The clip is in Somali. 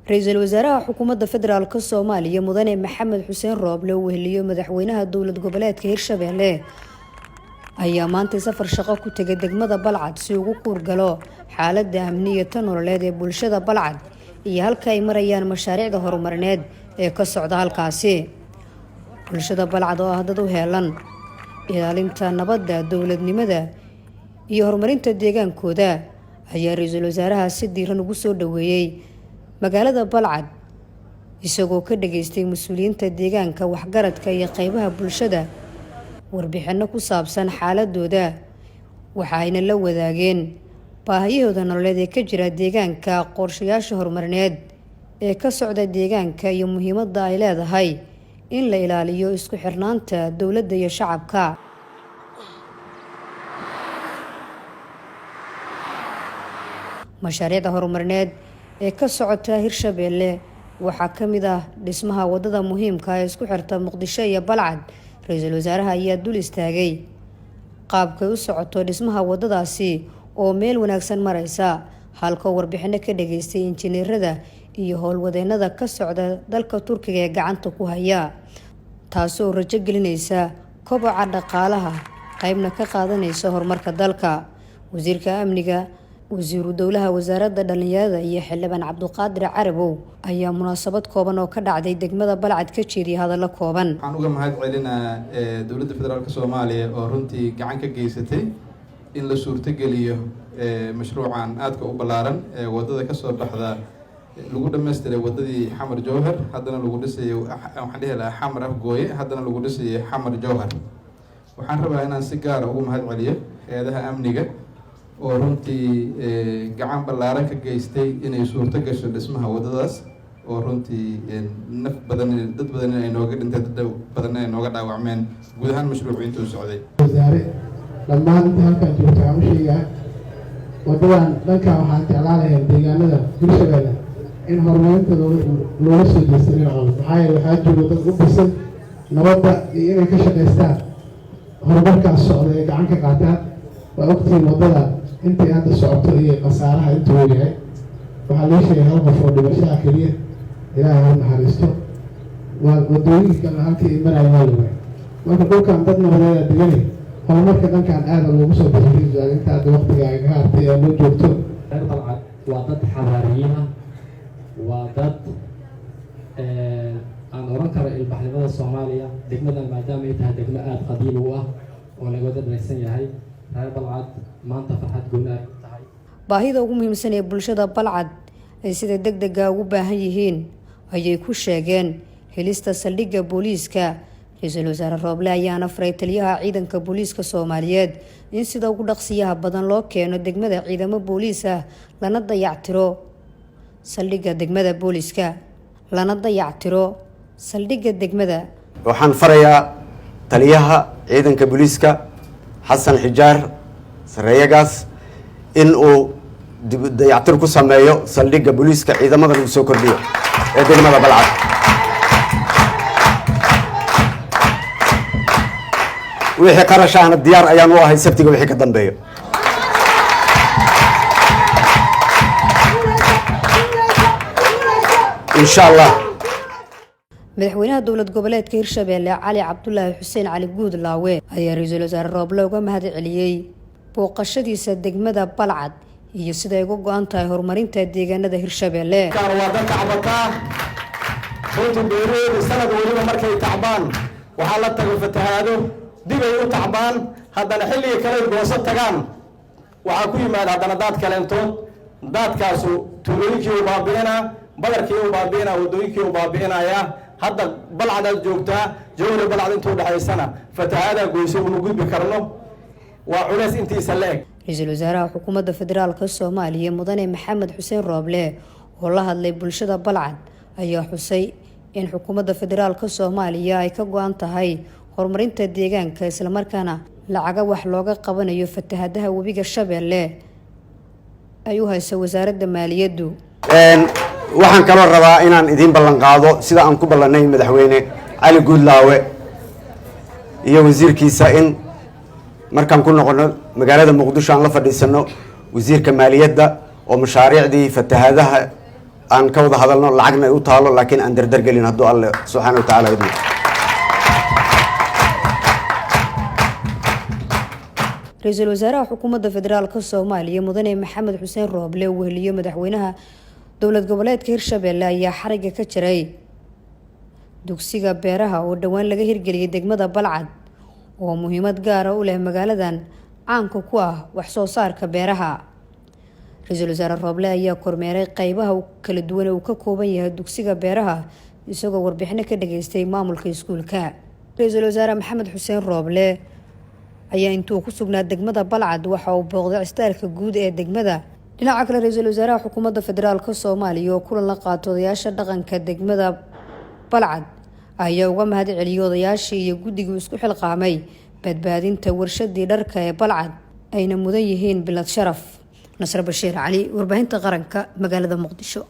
Ra-iisul wasaaraha xukuumadda federaalka Soomaaliya, Mudane Maxamed Xuseen Rooble, uu weheliyo madaxweynaha dowlad goboleedka Hirshabeelle, ayaa maantay safar shaqo ku tegay degmada Balcad si ugu kuurgalo xaaladda amni iyo tan nololeed ee bulshada Balcad iyo halka ay marayaan mashaariicda horumarineed ee ka socda halkaasi. Bulshada Balcad oo ah dad u heelan ilaalinta nabadda, dowladnimada iyo horumarinta deegaankooda ayaa ra-iisul wasaaraha si diiran ugu soo dhaweeyey magaalada Balcad, isagoo ka dhageystay mas-uuliyiinta deegaanka, waxgaradka iyo qeybaha bulshada warbixino ku saabsan xaaladooda. Waxa ayna la wadaageen baahiyahooda nololeed ee ka jira deegaanka, qorshayaasha horumarineed ee ka socda deegaanka iyo muhiimadda ay leedahay in la ilaaliyo isku xirnaanta dowladda iyo shacabka. Mashaariicda horumarineed ee ka socota Hirshabeelle waxaa ka mid ah dhismaha wadada muhiimka ee isku xirta Muqdisho iyo Balcad. Ra-iisul wasaaraha ayaa dul istaagay qaabkay u socoto dhismaha wadadaasi oo meel wanaagsan mareysa, halkoo warbixino ka dhageystay injineerada iyo howlwadeenada ka socda dalka Turkiga ee gacanta ku haya, taasoo rajo gelinaysa koboca dhaqaalaha, qeybna ka qaadanaysa horumarka dalka. Wasiirka amniga, wasiiru dowlaha wasaaradda dhalinyarada iyo xildhibaan Cabdiqaadir Carabow ayaa munaasabad kooban oo ka dhacday degmada Balcad ka jeediyay hadallo kooban. Waxaan uga mahad celinaa dowladda federaalka Soomaaliya oo runtii gacan ka geysatay in la suurtogeliyo mashruucan aadka u ballaaran ee waddada kasoo baxda, lagu dhammaystiray waddadii Xamar Jowhar, haddana lagu dhisayo, waxaan dhihi lahaa Xamar Afgooye, haddana lagu dhisayo Xamar Jowhar. Waxaan rabaa inaan si gaara ugu mahad celiyo hay-adaha amniga oo runtii gacan ballaaran ka geystay inay suurto gasho dhismaha waddadaas, oo runtii naf badan, dad badan ay nooga dhintay, dad badan ay nooga dhaawacmeen guud ahaan mashruucu intuu socday. Wasaare, dhammaan inta halkaan joogto waxaan u sheegaa waddadan dhankan waxaan jeclaan lahayn deegaanada Hirshabeelle in horumarinta loola soo jeesta dhinacooda, maxaa yeele waxaa jooga dad u bisan nabadda iyo inay ka shaqaystaan horumarkaas socda ee gacan ka qaataan. Waa ogtihiin waddada intay hadda socoto iyo khasaaraha intuu yahay. Waxaa loo sheegay hal qof oo dhimashaha keliya, Ilaahay ha naxariisto. Waa wadooyinka kalena halkii ay maraayo waa la waayay. Marka dhulkan dad nabadeeda deganay, horumarka dhankan aada loogu soo baxay. Inta hadda waqtigaaga ka hartay ee loo joogto. Reer Balcad waa dad xabaariyiin ah, waa dad aan oran karo ilbaxnimada Soomaaliya. Degmadan maadaama ay tahay degmo aada qadiimi u ah oo laga wada dharaysan yahay, reer Balcad maanta farxad gooni ay u tahay. Baahida ugu muhiimsan ee bulshada Balcad ay sida deg dega ugu baahan yihiin ayay ku sheegeen helista saldhigga booliiska. Ra-iisul wasaare Rooble ayaana faray taliyaha ciidanka booliiska Soomaaliyeed in sida ugu dhaqsiyaha badan loo keeno degmada ciidamo booliis ah, lana dayactiro saldhigga degmada booliiska, lana dayactiro saldhigga degmada. Waxaan farayaa taliyaha ciidanka booliiska, Xasan Xijaar Sareeyagaas, in uu dayactir ku sameeyo saldhigga booliiska, ciidamadan uu soo kordhiyo ee degmada Balcad. Wixii qarash ahna diyaar ayaan u ahay sabtiga wixii ka dambeeyo, insha Allah. Madaxweynaha dowlad goboleedka Hirshabeelle, Cali Cabdulaahi Xuseen Cali Guudlaawe, ayaa ra-iisul wasaare Rooble uga mahad celiyey booqashadiisa degmada Balcad iyo sida ay uga go-an tahay horumarinta deegaanada Hirshabeelle. Waa dad tacbataa runtii, beerahooda sanad weliba markay tacbaan waxaa la tago fatahaado, dibay u tacbaan, haddana xilliga kale gooso tagaan waxaa ku yimaada haddana daad kaleentood. Daadkaasu tuulooyinkii u baabi'inaa, badarkii u baabi'inaa, waddooyinkii u baabi'inayaa. Hadda Balcadaad joogtaa, Jowhari Balcad intuu dhexaysana fatahaadaa goyso, uma gudbi karno, waa culeys intiisa la eg. Ra-iisul wasaaraha xukuumadda federaalka Soomaaliya, Mudane Maxamed Xuseen Rooble, oo la hadlay bulshada Balcad ayaa xusay in xukuumadda federaalka Soomaaliya ay ka go-an tahay horumarinta deegaanka, islamarkaana lacaga wax looga qabanayo fatahadaha webiga Shabeelle ay u hayso wasaaradda maaliyaddu. Waxaan kaloo rabaa inaan idiin ballan qaado, sida aan ku ballanay madaxweyne Cali Guudlaawe iyo wasiirkiisa, in markaan ku noqono magaalada Muqdisho aan la fadhiisano wasiirka maaliyadda oo mashaariicdii fatahaadaha Aan ka wada hadalno, lacagna ay u taalo, laakiin aan dardargelin hadduu Alle subxaana wa tacaala idmo. Ra-iisul wasaaraha xukuumadda federaalka Soomaaliya Mudane Maxamed Xuseen Rooble, weheliyo madaxweynaha dowlad goboleedka Hirshabelle, ayaa xariga ka jiray dugsiga beeraha oo dhowaan laga hirgeliyay degmada Balcad, oo muhiimad gaara u leh magaaladan caanka ku ah wax soo saarka beeraha. Ra-iisul wasaare Rooble ayaa kormeeray qeybaha kala duwan ee uu ka kooban yahay dugsiga beeraha, isagoo warbixino ka dhageystay maamulka iskuulka. Ra-iisul wasaare Maxamed Xuseen Rooble ayaa intuu ku sugnaa degmada Balcad waxa uu booqday cisbitaalka guud ee degmada. Dhinaca kale, ra-iisul wasaaraha xukuumadda federaalka Soomaaliya oo kulan la qaato odayaasha dhaqanka degmada Balcad ayaa uga mahad celiyey odayaashii iyo guddigii isku xilqaamay badbaadinta warshadii dharka ee Balcad, ayna mudan yihiin bilad sharaf. Nasre Bashiir Cali, warbaahinta qaranka, magaalada Muqdisho.